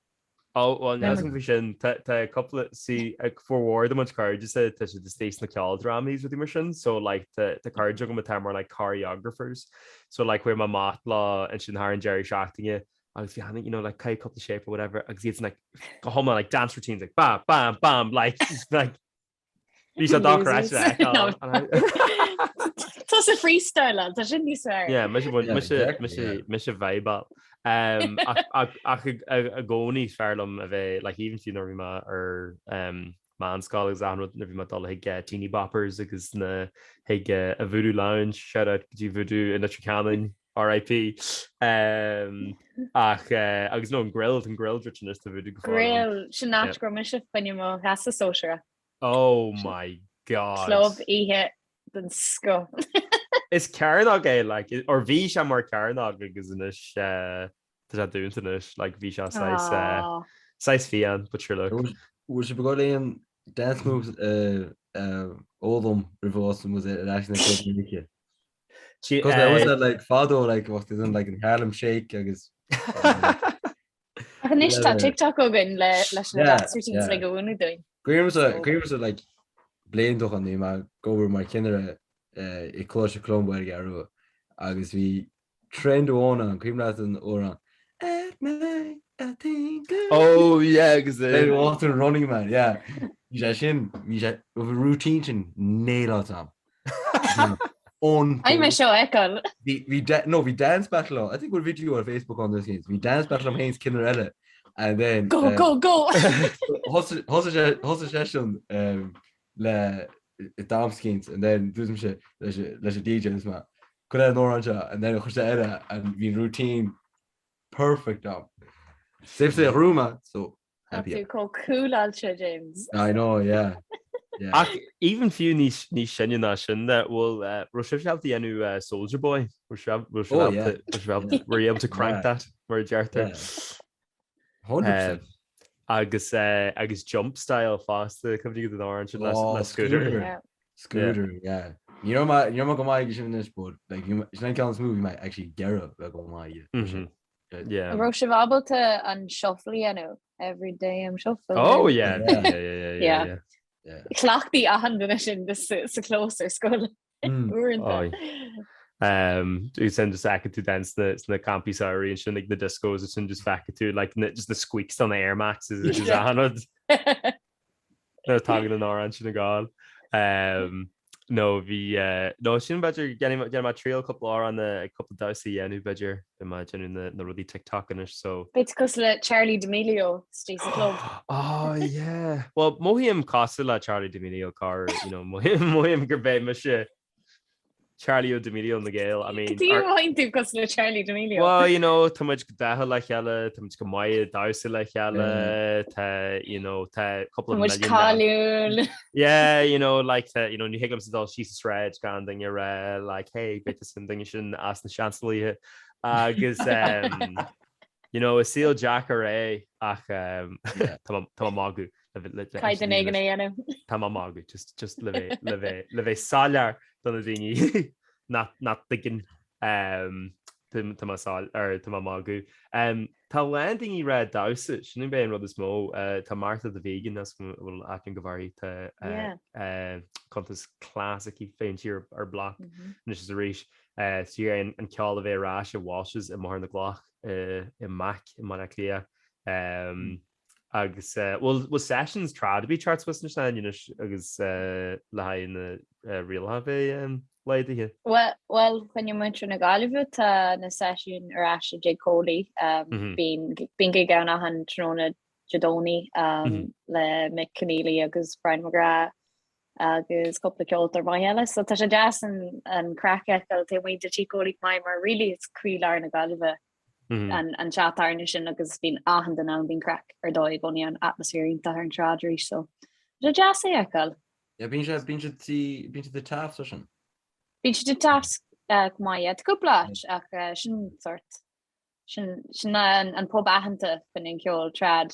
Ó, bhuel, níl a fhios agam faoi sin. Tá tá cúpla, see, ag formhór de mo chuid cairde tá siad istigh sna ceoldrámaí is rudaí mar sin, so like tá tá cairde agam atá mar like choreographers. So like chuaigh mé amach leo ansin thar an deireadh seachtaine agus bhí you know like caith cúpla shape or whatever agus iad like go hiomlán like dance routines like bam bam bam like like Bhí sé dochreidte le fheiceáil. Tusa freestyle, tá sin níos fearr. Yeah, mise mise mise mise vibeáil. Um, ach ach i gcónaí is fearr liom a bheith like even fiú nuair a bhí mé ar um, meánscoil agus achan rud nuair a bhí mé ag dul chuig uh, Teeny Boppers agus na chuig uh, a Voodoo Lounge, shout out go dtí Voodoo i Leitir Ceanainn, RIP. Um, ach uh, agus no an grill, an grill druidte anois tá Voodoo go fóill. Grill, sin áit go raibh mise fá choinne mo theastas sóisearach. Oh my God. Club oíche den scoth. Is cearnóg é like, or bhí sé mar cearnóg agus anois uh, tá sé dúnta anois, like bhí sé saghas uh, ah. saghas fiáin, but sure look. Bhfuil sibh ag dul aon dance moves uh, uh, fhoghlaim roimh bhás was it ar ais na club oíche? Cos I was at like fadó like what is in like an Harlem Shake agus Ach anois tá TikTok againn le leis na dance routines le go bhúnú dúinn. Cuimhním like bliain ó shin bhí mé ag obair mar chinnire i Coláiste Cholumba ar an gCeathrú Rua agus bhí trend amháin ann, cuimhin leat an amhrán At night I think of Oh yeah agus é. Walter Running Man, yeah. Bhí sé sin, bhí sé, bhí routine sin nailáilte agam. On Caithfidh mé seo a fheiceáil. Bhí, bhí, da- no, bhí dance battle ann. I think bhfuil video ar Facebook ann this Bhí dance battle agam féin is cinnire eile. And then Go, um, go, go! thosaigh thosaigh sé thosaigh seisean um, le damhsa eicínt and then dúirt mise leis leis an DJ is mé cuir an amhrán seo and then chuir sé eile and bhí an routine perfect agam. Safe say rúma so Tá tú chomh cúláilte, James. I know, yeah. Yeah. Ach even fiú níos níos sine ná sin de, bhfuil eh, raibh sibh ábalta dhéanamh eh, Soldier Boy? Raibh sibh raibh sibh Oh, yeah. ábalta raibh sibh ábalta were you able to crank Yeah. that mar a deirtear? Yeah. 100%. Agus eh, agus jump style fosta cuimhnigh den amhrán sin le Oh, le Scooter. Scooter. Yeah. Scooter, yeah. Ní raibh mé ní raibh mé go maith aige sin anois, but like bhí mé- sin an ceann is mó bhí mé actually ag iarraidh bheith go maith aige. Mhm. Yeah. An raibh sibh ábalta an shuffle a dhéanamh? Every day I'm shuffling. Oh yeah, Yeah. yeah, yeah, yeah, yeah, Yeah. yeah. Yeah. Chleachtaí achan duine sin just sa sa chlós ar scoil Mm. uaireanta. Um, sin just feiceann tú then sna sna campaí samhraidh ansin ag na discos sin just feiceann tú like na, just na squeaks on the Air Maxes agus Yeah. achan rud. Nuair atá tagann an amhrán sin ag gabháil. Um, nó bhí eh, nó sin b'fhéidir déanfaidh mé triail cúpla amhrán ag cúpla damhsa a dhéanamh b'fhéidir beidh mé ag déanamh na, na rudaí TikTok anois so. Beidh tú cosúil le Charli D'Amelio istigh sa chlub. Oh yeah. Well mothaím cosúil le Charli D'Amelio car you know mothaím mothaím gurb é mise Charli Ó D'Amelio na Gael, I mean... Cad chuige a mothaíonn tú cosúil le Charli D'Amelio? Well, you know, tá muid go dathúil le chéile, tá muid go maith ag damhsa le chéile, tá, you know, tá cúpla Tá muid cáiliúil. Yeah, you know, like, tá, you know, ní thig liomsa dul síos an sráid gan duine a rá, like, hey, b'é tusa an duine sin as na Seansálaithe. Agus, um, you know, is saol deacair é ach um, tá mé ag magadh. Caithfidh duine éigin é a dhéanamh. Tá mé ag magadh, just, just le bheith, le bheith, le bheith soiléir do na daoine nach, nach dtuigeann um, tá tá mé soil, or tá mé ag magadh. Um, tá a lán daoine ag rá damhsa, sin é an rud is mó. Uh, tá Martha the Vegan, as go bhfuil aithne agaibh uirthi, tá uh, Yeah. uh, cuntas class aici féin siar ar bloc Mm -hmm. anois is arís. Uh, sí an, an ceol a bheith ar ais i Walsh's i mBóthar na gCloch uh, i Mac i mBaile Átha Cliath. Um, Agus bhfuil bhfuil sessions trad ar bith teacht suas anois anois agus le haghaidh na rialacha bheith laghdaithe? Bhuel, fá choinne muintir na Gaillimhe tá na seisiúin ar ais i dTigh Chóilí. Bíonn bíonn gig ann achan tráthnóna Dé Domhnaigh le Mick Conneely agus Brian McGrath agus cúpla ceoltóir maith eile. So tá sé deas an an craic a fheiceáil taobh amuigh de Tigh Chóilí chomh maith mar really is croílár na Gaillimhe an teach tábhairne sin agus bíonn achan duine ann, bíonn craic ar dóigh i gcónaí ann, atmaisféar iontach ar an tsráid arís so. Tá sé deas é a fheiceáil. Yeah, bíonn sé, bíonn sé tí, bíonn sé the Taffs sin. Bíonn sé the Taffs go maith, yeah. Tá cúpla áit ach sin sort, sin, sin an, an pub aitheanta faoin an ceol trad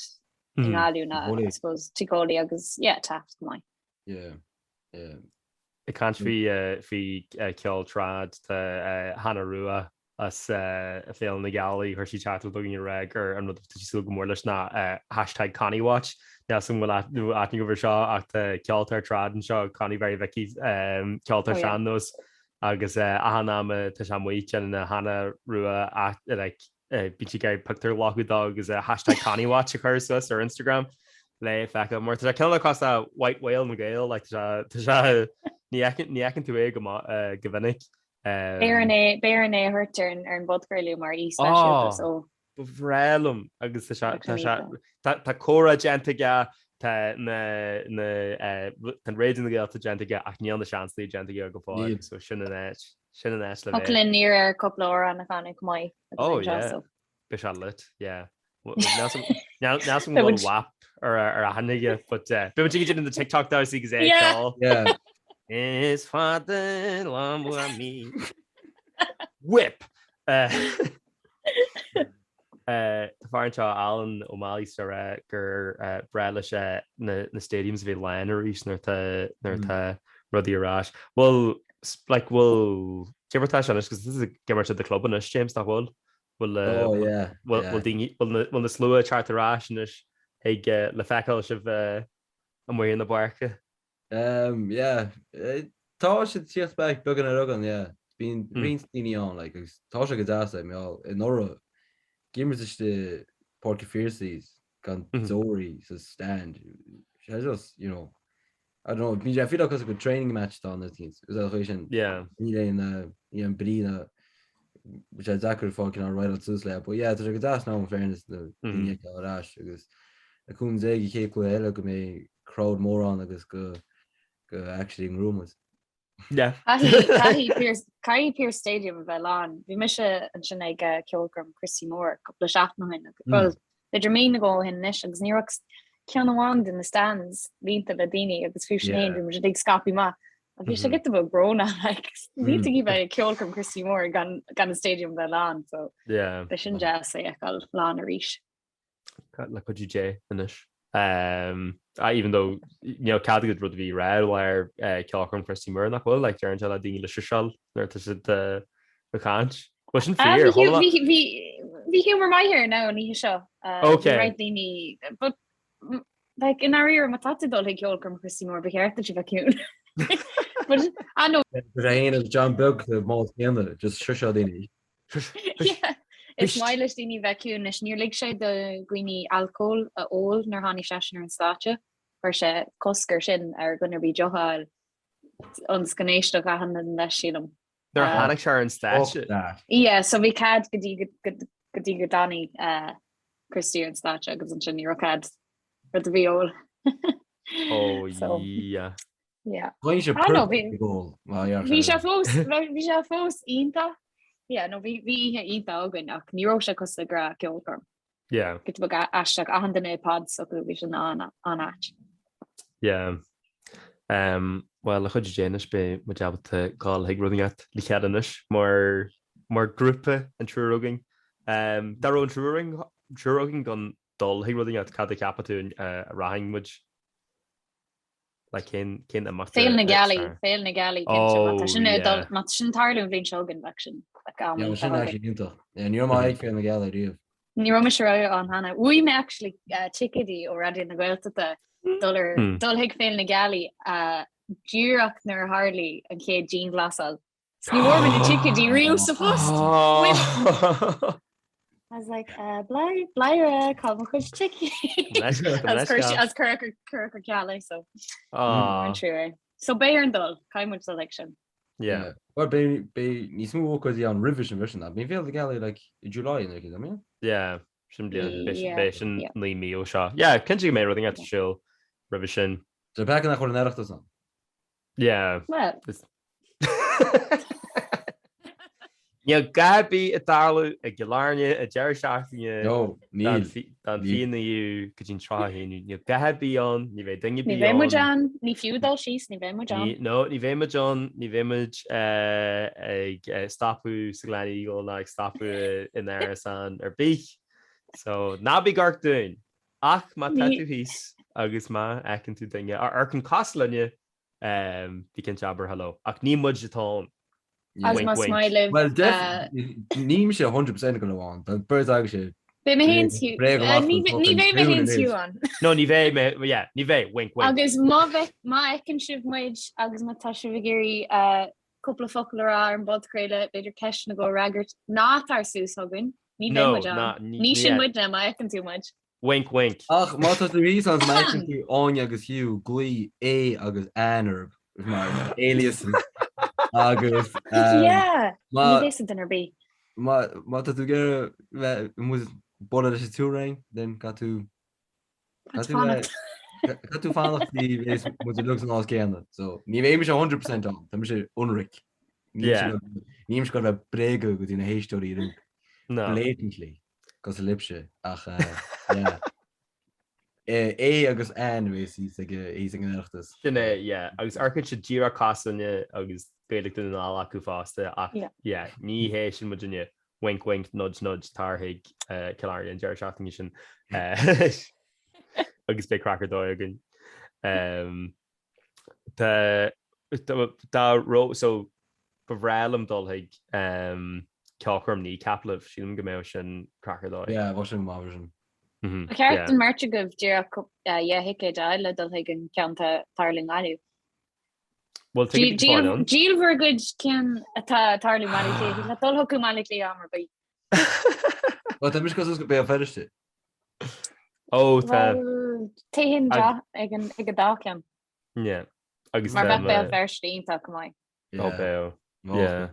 i nGaillimh ná, I suppose, Tigh Chóilí agus, yeah, Taffs go maith. Yeah, yeah. Ag caint faoi, faoi ceol trad, tá Hannah Rua as Féile na Gealaí, chuir sí teachtaireacht chugainn ag rá gur an rud atá sí ag súil go mór leis ná hashtag Conniewatch. Níl 'fhios a'm an bhfuil aithne agaibh air seo ach tá ceoltóir trad anseo, Connie Mhary Mhicí, ceoltóir sean-nós agus achan am atá sé amuigh déanann Hannah Rua like bíonn sí ag iarraidh pictiúr a ghlacadh dó agus hashtag Conniewatch a chur suas ar Instagram le feiceáil mar tá sé cineál cosúil le White Whale na Gael like tá sé ní fheiceann tú é go go minic. Beidh orainn é beidh orainn é a thabhairt ar an ar an bpodchraoladh mar aoi speisialta so. Ba bhreá liom agus tá sé tá sé tá tá comhrá déanta aige tá na na tá an Raidió na Gaeltachta déanta aige ach níl na Seansálaithe déanta aige go fóill so sin an áit sin an áit le bheith. Thiocfadh linn iarraidh air cúpla amhrán a chanadh chomh maith agus Oh yeah. so. Beidh sé lit, yeah. Níl 'fhios a'm an bhfuil WAP ar ar aithne aige, but beidh muid ag déanamh na TikTok damhsaí agus é ag ceol. Yeah. Is fada lá mí. Whip! Tá fear anseo Alan Ó Málaí ag rá gur breá leis na stadiums a bheith lán arís nuair atá nuair atá rudaí ar ais. Bhfuil like bhfuil cé mar atá sé anois, 'cause this is ag imirt at the club anois, James, nach bhfuil? Bhfuil Oh yeah, bhfuil yeah. bhfuil daoine bhfuil na bhfuil na slua ag teacht ar ais anois ag le feiceáil sibh amuigh ar na páirce? Um yeah, tá siad ag tíocht back beagán ar bheagán, yeah. Bíonn roinnt daoine ann like agus tá sé go deas like mar gheall anuraidh ag imirt istigh Páirc an Phiarsaigh gan deoraí sa stand. Sé just, you know, I don't know, bíonn sé feel cosúil le training match atá ann is é chuige sin. Yeah. Níl aon níl aon brí ná bhí sé deacair fáil cineál ride suas le, but yeah, tá sé go deas now in fairness na daoine a fheiceáil ar ais agus le cúnamh Dé an chéad cluiche eile go mbeidh crowd mór ann agus go go actually ngnóthóidh muid. Yeah. Caithfidh Pearse Stadium a bheith lán. Bhí mise ansin ag ceolchoirm Christy Moore cúpla seachtain ó shin, bhuel, b'fhéidir mí nó dhó ó shin anois agus ní raibh ach ceann amháin de na stands líonta le daoine agus fiú sin féin bhí muid ag scaipthe maith. Bhí sé giota beag brónach like ní thig bheith ag ceolchoirm Christy Moore gan gan an stadium bheith lán so Yeah. beidh sin deas é a fheiceáil lán arís. Le cuidiú Dé anois. Um, even though níl cead agat rud a bhí rá ar ceolchoirm Christy Moore nach bhfuil, like deireann sé le daoine le shuiseáil nuair atá siad ag caint. Bhfuil sin fíor? Bhí humour maith air now an oíche seo. Ok. Bhí roinnt daoine, but like i ndáiríre má tá tú ag dul chuig ceolchoirm Christy Moore ba cheart duit a bheith ciúin. But I know. Tá sé féin agus John Beag sa mbád céanna, just shuiseáil daoine. Is maith leis daoine bheith ciúin anois. Níor lig sé do dhaoine alcól a ól nuair a tháinig seisean ar an stáitse. Chuir sé cosc ar sin ar dhuine ar bith deoch a fháil ionas go n-éistfeadh achan duine leis, sílim. Nuair a tháinig sé ar an stáitse? Yeah, so bhí cead go dtí go dtí go dtáinig Christy ar an stáitse agus ansin ní raibh cead rud ar bith a ól. Oh yeah. Yeah. Bhain sé Ah, no, perfect bhí- goal. Well, yeah, Bhí sé fós bhí sé fós iontach. Yeah, no, bhí bhí oíche iontach againn ach ní raibh sé cosúil le gnáth ceolchoirm. Yeah. Giota beag aisteach achan duine i pods s'acu bhí sin an-ait. Yeah. Um, well, le cuidiú Dé anois beidh muid ábalta gabháil chuig rud inteacht le chéile anois mar mar grúpa an triúr againn. Um, dá raibh an triúr againn triúr againn chun dul chuig rud inteacht cad a cheapfá tú a rachaidh muid? Like cén cén imeacht Féile na Gealaí, Féile na Gealaí cinnte. Má tá sin Oh ag dul yeah. má tá sin ag tarlú an bhliain seo chugainn bheadh sin like am Yeah, iontach sin againn. actually iontach. Yeah, ní raibh mé ag Féile na Gealaí riamh. Ní raibh mise riamh ann cheana. Bhuaigh mé actually uh, ticéidí ó Raidió na Gaeltachta dul ar Hmm. dul chuig Féile na Gealaí uh, díreach nuair a tharlaigh an chéad dianghlasáil. So ní bhfuair mé na ticéidí riamh sa phost. Oh. I was like, uh, Bladhaire, Bladhaire, cá bhfuil mo chuid ticéid? Leis- As leis as cuireadh ar ceal é, so Ah, an trua é. So beidh orainn dul, caithfidh muid dul ag sin. yeah. Well, beidh beidh níos mó ócáidí ann roimhe sin freisin. Bíonn Féile na Gealaí like i July nó cén am? Yeah, sin bliain, beidh Yeah, beidh sin yeah. 9 mí ó seo. Yeah, cinnte go mbeidh rud inteacht ar siúl roimhe sin. Tá peaca nach bhfuil an Oireachtas ann. Yeah. Well, Níl a dhath ar bith ag tarlú i gCill Airne an deireadh seachtaine No, níl. den 29ú go dtí'n 31ú. Níl a dhath ar bith ann, ní bheidh duine ar Ní bith bheidh muid ann. ann, ní fiú dul síos, ní bheidh muid ann. No, ní bheidh muid ann, ní bheidh muid ag stopadh sa Gleneagle ná ag stopadh in árasán ar bith. So, ná bí ag amharc dúinn! Ach má tá tú thíos agus má fheiceann tú duine a amharcann cosúil linne, Bí cinnte abair hello. Ach ní muid atá ann. Agus Wink más wink. maith libh. Well def níl mise 100% ag dul ann. Tá beirt agaibhse. Beidh mé féin Hugh. Bréag amach Ní don ní fucking bheidh mé tune féin anois. Hugh ann. No, ní bheidh mé, yeah, ní bheidh, wink wink. Agus má bheith má fheiceann sibh muid agus má tá sibh ag iarraidh eh, cúpla focal a rá ar an bpodchraoladh, b'fhéidir ceisteanna a fhreagairt, ná tar suas chugainn. Ní bheidh No, muid ann. ná, ní, Ní sin yeah. muidne má fheiceann tú muid. Wink wink. Ach má tá tú thíos ann má fheiceann tú Áine agus Hugh, glaoigh A agus Ann orthu mar aliases agus Yeah! má Ní bheidh duine ar bith. má má tá tú ag iarraidh bheith muid bualadh leis an túrang, then caithfidh tú Caithfidh caithfidh tú fanacht. caithfidh tú fanacht go dtí bheas muid uilig san áit céanna. So ní bheidh mise 100% ann, tá mise ionraic. Níl Yeah. mise níl mise ag gabháil a bheith bréagach go dtí na héisteoirí uilig. No. Blatantly. Cosúil libhse, ach yeah. A agus Ann a bheas thíos ag thíos ag an Oireachtas. Sin é, yeah. Agus amharcann siad díreach cosúil linne agus Gaeilge Dún na nGall acu fosta ach Yeah. yeah, ní hé sin muidinne. Wink wink, nudge nudge, tar chuig Cill Airne an deireadh seachtaine sin. Agus beidh craic ar dóigh againn. Um, Tá dá ro so ba bhreá liom dul chuig ceolchoirm Kneecap libh, sílim go mbeadh sin craic ar dóigh. Yeah, bheadh sin go maith freisin. Ba cheart don mbeirt agaibh díreach dhá thicéad a fháil le dul chuig an ceann atá ag tarlú i nGaillimh. Bhuel, ticéid atá fáil ann. Díol bhur gcuid cinn atá ag tarlú i mBaile Átha Cliath, le dul chucu i mBaile Átha Cliath am ar bith. Bhuel, tá mise ag dul suas go Béal Feirste. Ó, tá. Bhuel, téann ag an ag an dá cheann. Yeah. Agus Mar tá bheadh Béal Feirste iontach go maith. Ó, Béal. Yeah.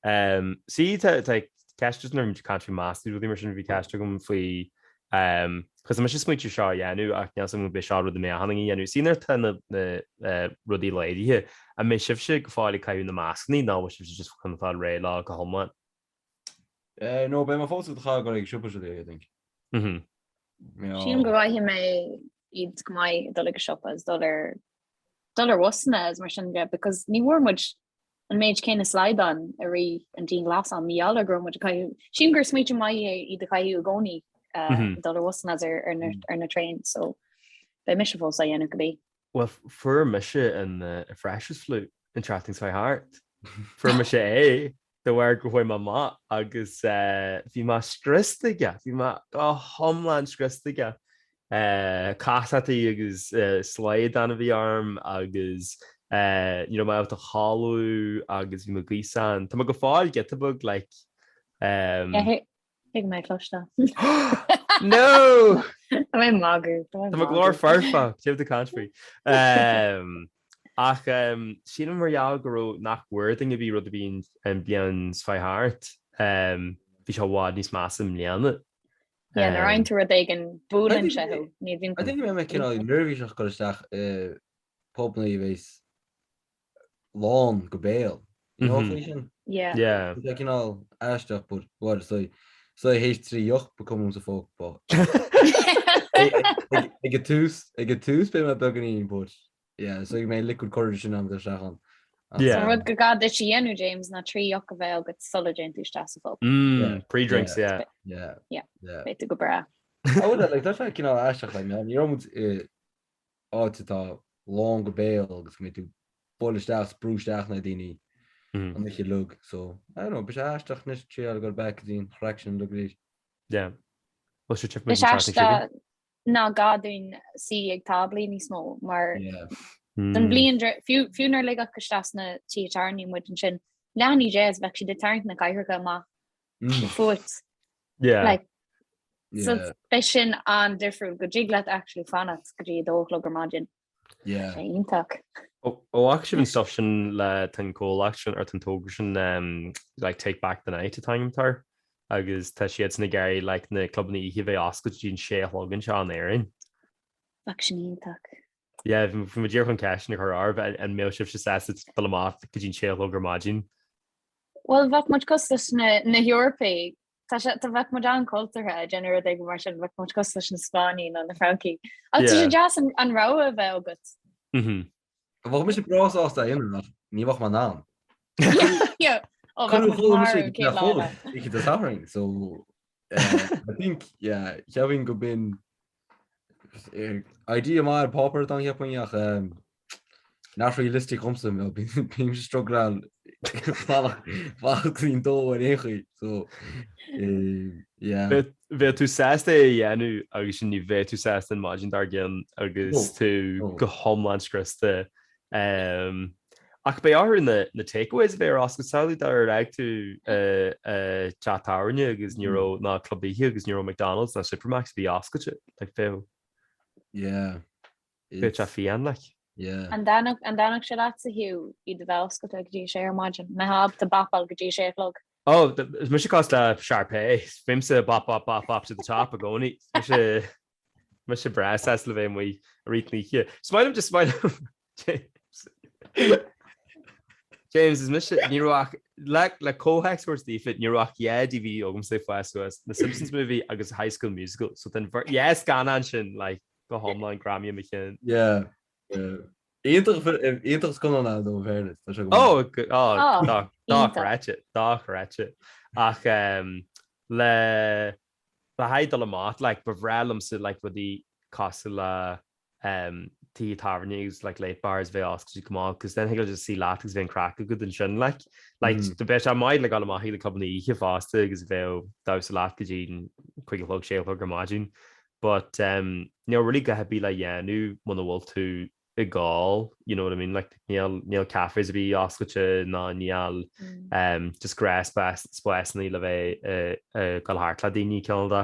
Um, sí tá tá ceist just nuair a bhí caint faoi mascanna rudaí mar sin bhí ceist agam faoi um, cos tá mise ag smaointiú seo a dhéanamh ach níl a fhios agam an b'é seo rud a mbeadh achan duine a dhéanamh. Sí nuair atá na, na uh, rudaí laghdaithe, an mbeidh sibhse go fóill ag caitheamh na mascanna nó bhfuil sibhse just chun fáil réidh leo go hiomlán? Eh, no, beidh mé fós ag caitheamh ag siopa I think. Mhm. Sílim go gcaithfidh mé iad go maith dul ag an siopa is dul ar dul ar bhusanna is mar sin de because ní bhfuair muid an méid céanna slaghdán i rith an dianghlasáil mar gheall ar go raibh muid ag caitheamh sílim gur smaoineamh maith é iad a chaitheamh i gcónaí eh, Mhm. dul ar bhusanna is ar ar na ar na traein so beidh mise fós á dhéanamh cibé. Bhuel, fuair mise an freshers flu an tseachtain seo thart. Fuair mise é de bharr gur chuaigh mé amach agus bhí mé scriosta aige, bhí mé go hiomlán scriosta aige. Casachtaí agus slaghdán a bhí orm agus ní raibh mé ábalta codladh agus bhí mé gaosán. Tá mé go fóill giota beag like. Thig mé cloisteáil. No! Tá mé ag magadh. Tá mo ghlór foirfe, céard atá tú ag caint faoi. Ach sílim mar gheall go raibh nach bhfuair duine ar bith rud ar bith an bhliain seo chuaigh thart, bhí sé i bhfad níos measa i mbliana. Yeah, nuair a fhaigheann tú rud éigin, buaileann sé thú. Ní bhíonn. I think go mbeidh mé cineál neirbhíseach dul isteach i pubanna a bheas lán go béal. You know faoi sin? Yeah. Yeah. Tá sé cineál aisteach but well so so théis 3 dheoch ba cuma liomsa fóc but ag an tús ag an tús beidh mé beagáinín but yeah so mé liquid courage sin am isteach ann. Yeah. So rud go gcaithfidh duit a dhéanamh James ná 3 dheoch a bheith agat sula dtéann tú isteach sa phub. Mm, pre-drinks, yeah. Yeah. Yeah. Yeah. Beidh tú go breá. Oh, like tá sé cineál aisteach like ní raibh muid i áit atá lán go béal agus go mbeidh tú bualadh isteach is brú isteach na daoine an oíche uilig so I don't know beidh sé aisteach anois triail go back go dtí an chraic sin uilig arís. Yeah. Bhuel sure Beidh sé aisteach nach gá dúinn suí ag táblaí níos mó mar don bhliain fiú fiú nuair a ligeadh isteach sna tithe tábhairne muid ansin leath i ndiaidh 10 is bheadh siad ag tarraingt na cathaoireacha amach fút. Yeah. Like, so beidh sin an-difriúil go dtig leat actually fanacht go dtí a dó a chlog ar maidin. Yeah. Sé iontach. Ó fhaca sibh an stuff sin le tá an comhlacht sin or tá an togra sin um, like Take Back the Night atá ainm air agus tá siadsan ag iarraidh like na clubanna oíche a bheith oscailte go dtí an sé a chlog anseo in Éirinn. Bheadh sin iontach. Yeah, bhí mé díreach chun ceist sin a chur oraibh an mbeadh sibhse sásta dul amach go dtí an sé a chlog ar maidin. Bhuel, bheadh muid cosúil leis na na hEorpaigh. Tá sé tá bheadh muid an-chultúrtha ag déanamh rud éigin mar sin, bheadh muid cosúil leis na Spáinnigh nó na Francaigh. Ach tá sé deas an an rogha a bheith agat. Mhm. Bheadh mise breá sásta é a dhéanamh ach ní bheadh mé in ann. Yeah. Ó, bheadh Cuireadh muid chuala mise marbh ag an chéad teach lá chóil eile. oíche Dé Sathairn so eh, I think yeah, cheapfainn go b'in Idea maith ar páipéar atá ann cheapfainn ach not realistic dhomsa bím ag struggleáil fanacht go dtí'n dó ar aon chaoi so yeah. Bheadh tú sásta é a dhéanamh agus ní bheadh tú sásta an maidin dár gcionn agus tú go hiomlán scriosta. Ach beidh orthu na takeaways a bheith ar oscailt. Samhlaigh dár fhág tú teach tábhairne agus ní raibh ná club oíche agus ní raibh McDonald's ná Supermacs a bhí oscailte. Like bheadh. Yeah. Bheadh sé fiáin like. Yeah. An dtaitneodh sé leatsa a Hugh iad a bheith oscailte go dtí a sé ar maidin? Mbeifeá ábalta bapáil go dtí a sé a chlog? Oh, is mise cosúil le Sharpay. Bímse bop bop bop bop to the top i gcónaí. Mise Mise breá sásta le bheith amuigh i rith na hoíche. Is maith liom just maith liom James. James, is mise, ní raibh ach, le, le comhthéacs a thabhairt daofa, ní raibh ach dhá DVD agamsa ag fás suas, The Simpsons Movie agus High School Musical. So tá an dhá scannán sin, like, go hiomlán greamaithe i mo chinn. Yeah. Yeah. Iontach, iontach scannán é though in fairness. Tá sé go Oh, maith. go, oh, Oh, dá, iontach. dochreidte, dochreidte. Ach, um, le, Le haghaidh dul amach, like, ba bhreá liomsa, like, rudaí cosúil le um, tithe tábhairne agus, like, late bars bheith oscailte go mall, cos then thig leat just suí leat agus bheith an craic agat ansin, like. Like, mm. bheadh sé maith le dul amach chuig na clubanna oíche fosta agus bheith ag damhsa leat go dtí an 5 a chlog, 6 a chlog ar maidin. But um, níl really a dhath ar bith le dhéanamh muna bhfuil tú ag gabháil, you know what I mean, like níl níl cafés ar bith oscailte ná níl um, just gnáthspásanna le bheith ag dul thart le daoine cineál de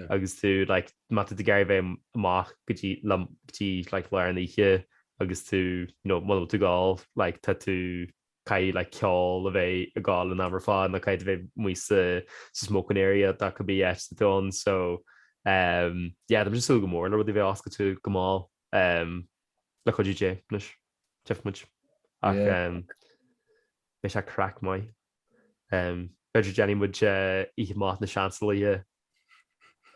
agus tú like má tá tú ag iarraidh bheith amach go dtí le go dtí like lár an oíche agus tú you know muna bhfuil tú ag gabháil like tá tú caithfidh like ceol a bheith ag gabháil an am ar fad nó caithfidh tú bheith amuigh sa sa smoking area dá cibé áit atá tú ann so um, yeah tá mise ag súil go mór le rudaí bheith oscailte go mall. Le cuidiú Dé anois, tchífidh muid. Ach beidh sé craic maith. B'fhéidir déanfaidh muid oíche amach na seansalaithe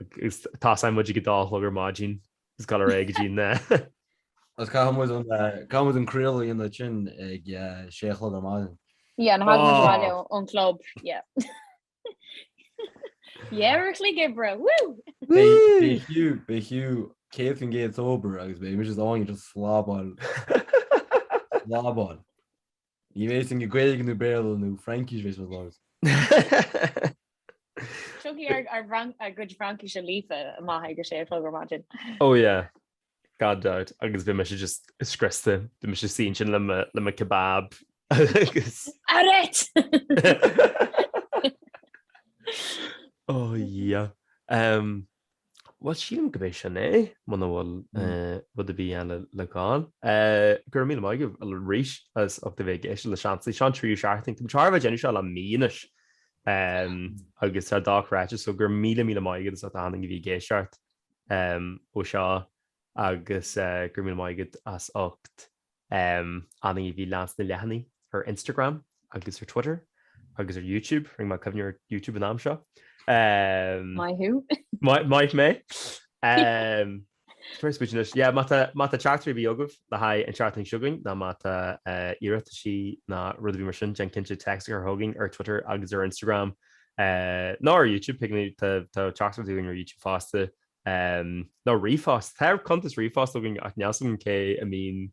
agus tosóidh muid ag a dó a chlog ar maidin agus dul ar aghaidh go dtí na. Agus caithfidh muid an caithfidh muid an craoladh a dhéanamh ansin ag sé a chlog ar maidin. Yeah, nuair a thagann muid abhaile ón club, yeah. Dhá uair a chloig oibre, woo! Beidh Hugh, beidh Hugh 100% sober agus beidh mise is Áine just slabáil. Slabáil. Ní bheidh sin Gaeilge nó Béarla nó Fraincis bheidh muid labhairt. Tiocfaidh ár ár gcuid Fraincise líofa amach ag a sé a chlog ar maidin. Oh yeah. Gan dabht, agus bhí mise just scriosta, bhí mise suí ansin le mo, le mo kebab agus. Arrête! Oh yeah. Um, Bhuel, sílim go b'é sin é, muna bhfuil uh, rud ar bith eile le gabháil. Uh, go raibh míle maith agaibh arís as ucht a bheith ag éisteacht le Seansálaithe. Seo an tríú seachtain. Tá muid chóir a bheith ag déanamh seo le mí anois. Um, agus tá dochreidte, so go raibh míle míle maith agat as ucht achan duine a bhí ag éisteacht. ó seo agus go raibh míle maith agat as ucht achan duine a bhí ag leanstan na leathanaigh ar Instagram agus ar Twitter agus ar YouTube, rinne mé cuimhneamh ar YouTube an am seo. Maith thú. Maith mé. Yeah, má tá má tá teachtaireachtaí ar bith agaibh le haghaidh an tseachtain seo chugainn nó má tá iarrataisí ná rud ar bith mar sin, déan cinnte text a chur chugainn ar Twitter agus ar Instagram. Nó ar YouTube, tá teachtaireachtaí againn ar YouTube fosta. Nó ríomhphost. Tá cuntas ríomhphost againn ach níl 's agam cé a mbíonn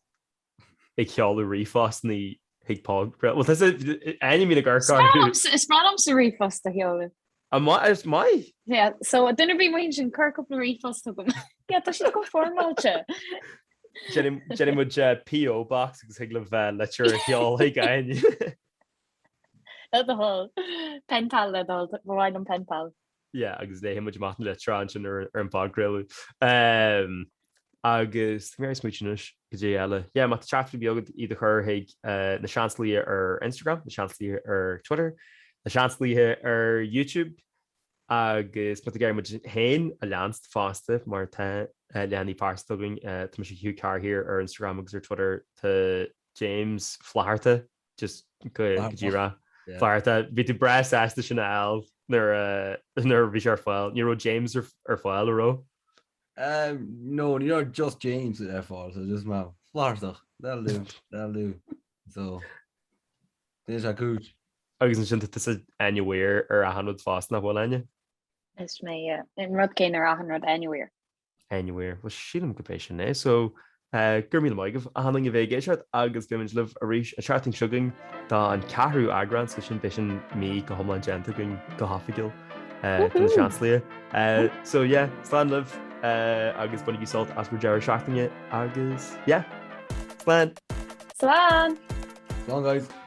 ag seoladh ríomhphostanna chuig podchraoladh. Bhuel, tá Áine a mbíonn ag amharc orthu. Is breá liomsa ríomhphost a sheoladh. An maith? Is maith. Yeah, so duine ar bith amuigh ansin cuir cúpla ríomhphost chugam. Yeah, tá siad go foirmeáilte. Déanfaidh muid PO box agus thig libh litir a sheoladh chuig Áine. Le do thoil. Pen pal le do thoil. Ba mhaith liom pen pal. Yeah, agus léifidh muid amach na litreacha ansin ar ar an bpodchraoladh. Um, agus tá mé ag smaoitiú anois cad é eile. Yeah, má tá teachtaireacht ar bith agat iad a chur chuig uh, na Seansalaithe ar Instagram, na Seansalaithe ar Twitter, na Seansalaithe ar YouTube, agus má tá tú ag iarraidh muid féin a leanst fosta mar tá uh, leathanaigh pearsanta againn, uh, tá mise Hugh Carr here ar Instagram agus ar Twitter, tá James Flatharta just go díreach. Fearta, bhí tú breá sásta sin a fháil nuair a nuair a bhí sé ar fáil. Ní raibh James ar ar fáil, an raibh? Um, no, ní raibh just James ar fáil, so just mar Flaitheartach, that'll do, that'll do. So, dhein sé cúis. Agus ansin tá tusa Áine Weir ar achan rud fosta, nach bhfuil Áine? Is mé, yeah. An rud céanna ar achan rud, Áine Weir. Áine Weir. Bhuel, sílim gurb é sin é. So, go raibh míle maith agaibh achan duine a bheith ag éisteacht agus beimid libh arís an tseachtain seo chugainn do an ceathrú eagrán, so sin beidh sin mí go hiomlán déanta againn go hoifigiúil do na Seansálaithe. So yeah, slán libh agus bainigí sult as bhur deireadh seachtaine agus yeah, slán! Slán! Slán guys!